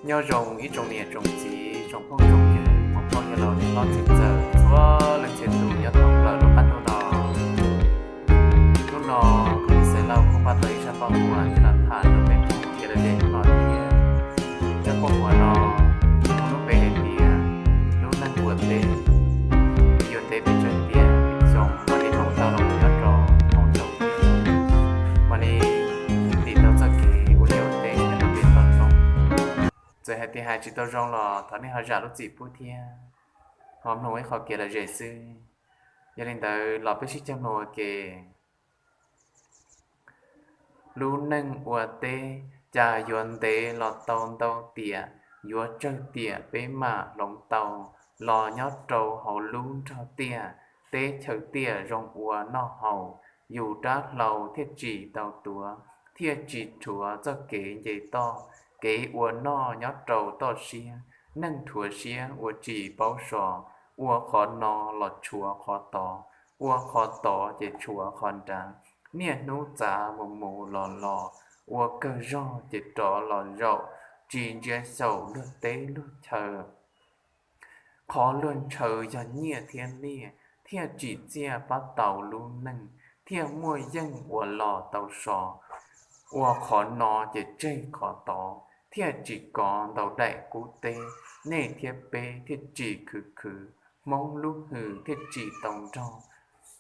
Nyob zoo ib tsoom niam tsoom txiv, tsoom phooj tsoom ywg, muam phauj yawg laus niam hlob txiv ntxawm txhua leej txhia tus nyob thoob plaws lub qab ntuj no. Hnub no kuv Lis Xaiv Lauj kuj npaj tau ib zaj paj huam coj los tham rau peb mloog ua ke hnub no thiab. Zaj paj huam no muaj lub npe hais tias lub neej ua teb. Peb yuav teb pes tsawg tiam pes xyoo mam li hloov tau los nyob rau hauv nroog thiab mam li dim tau txoj kev ua liaj ua teb nyob rau pem toj roob. Txawm hais tias hais tsis tau zoo los thov nej ho zam lub txim pub thiab, ho mloog ib qho kev lom zem xwb. Yog li ntawd los peb sib cog mloog ua ke. Lub neej ua teb cas yuav ntev los tau ntau tiam, yuav tsawg tiam peb mam hloov tau los nyob rau hauv lub nrog tiaj, teb chaws tiaj zoo ua noj haus, yus rab hlau thiaj tsis tau tuav, thiaj tsis rhuav txoj kev nce toj, kev ua noj nyob rau toj siab, neej rhuav siab ua tsis paub so, ua qhov no los tshuav qhov tod, ua qhov tod ces tshuav qhov nrad, niaj hnub txav mus mus los los, ua kawg zog ces rov los zaum, tsis ntsia xyaum luag teb luag chaw. Qhov luag ntshaw yog nyiaj thiab liaj, thiaj tsim txiaj pab tau lub neej, thiaj muaj yeej ua los tau so. Ua qhov no ces tseg qhov tod, thiaj tsis kov ntau daim qub teb, nej thiab peb thiaj tsis khwv khwv, Hmoob lub hws thiaj tsis tau nrog.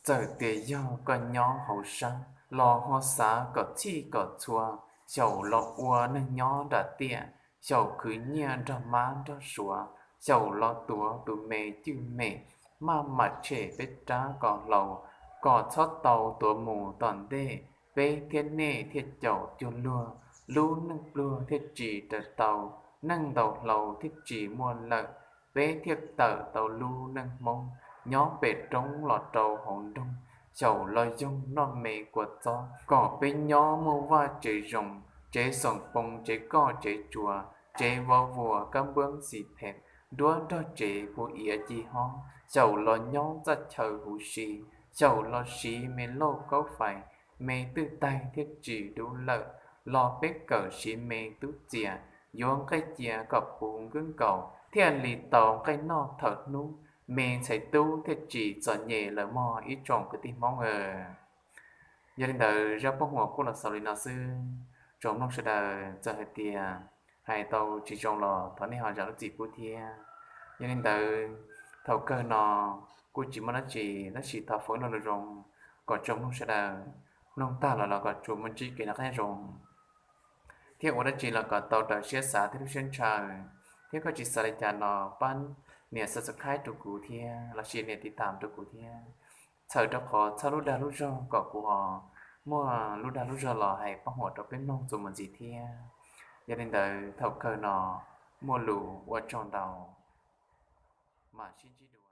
Txawm tias yog koj nyob hauv sab los ho xav kom txhij kom txhua, xyaum los ua neeg nyob nram tiaj, xyaum khwv nyiaj nrog mab nrog suav, xyaum los tuav tus me cwj mem, maj mam tshem peb rab kom hlau, kom txhob tau tuav mus tom ntej, peb thiab nej thiaj caum cuag luag, lub neej pluag thiaj tsis raws tau, neej ntaus hlau thiaj tsis muaj lawm, peb thiaj tawm tau lub neej Hmoob, nyob pem roob los rau hauv nroog, xyaum los yoog noj me kua txob, kom peb nyob muaj vaj tsev zoo, tsev xoom poo tsev koj tsev tsua, tsev vov vuas kab npuab xis phem, nruab nrog tsev puv iav ci hob, xyaum los nyob txaj chaw huv si, xyaum los siv me lauj kaub fais, me twj taig thiaj tsis dub lawm, los peb kawm siv me tub txias, yuav nqaij cia kom puv nkwb nkaus, thiaj li tau nqaij noj thawm hnub, me ntxhais tub thiaj tsis txom nyem lawm mog ib tsoom kwv tij Hmoob. Yog li ntawd zaj paj huam kuj los xaus li no xwb. Tsoom mloog sawv daws txawm hais tias hais tau tsis zoo los thov nej ho zam lub txim pub thiab. Yog li ntawd thaum kawg no kuj tsis muaj dab tsi tab sis thov foom ib lo lus zoo kom tsoom mloog sawv daws mloog tag los los kom tsuas muaj ntsib kev noj qab nyob zoo, thiab ua dab tsi los kom tau raws siab xav thiab lub siab ntshaw. Thiab koj tsis xav li cas no pab nias subscribe rau kuv thiab los sis nias tiv tam rau kuv thiab, txhawm rau qhov txhawb lub dag lub zog kom kuv ho muaj lub dag lub zog los hais paj huam rau peb mloog txuas mus ntxiv thiab. Yog li ntawd thaum kawg no muaj lus ua tsaug ntau, mam sib ntsib dua.